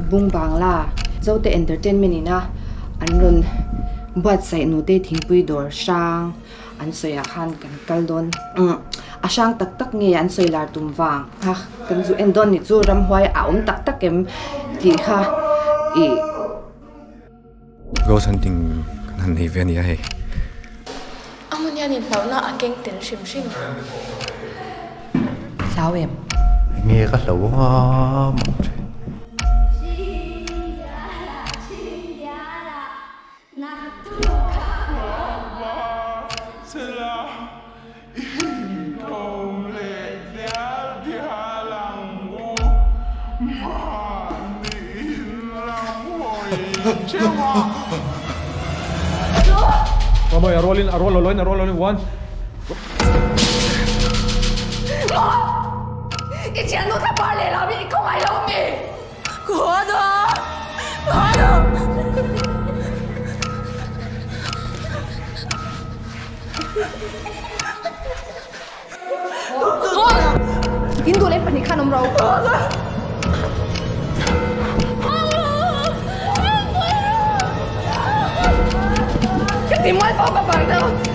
Bung Bangla Zote Entertainment ina an rawn buatsaih nute thingpui dawr hrang an sawi ah khan kan kal dawn a hrang tak tak nge an sawi lar tum vang kha kan zu en dawn ni chu ramhuai a awm tak tak em tih kha ih. Ghost hunting kan han nei ve a nia hei. A hmun hian inhlauhna a keng tel hrim hrim. Hlau em? Enge ka hlo a mawng thin. In duh leh pahnih khan awm ro. Ka ti mual pawh ka vang deuh.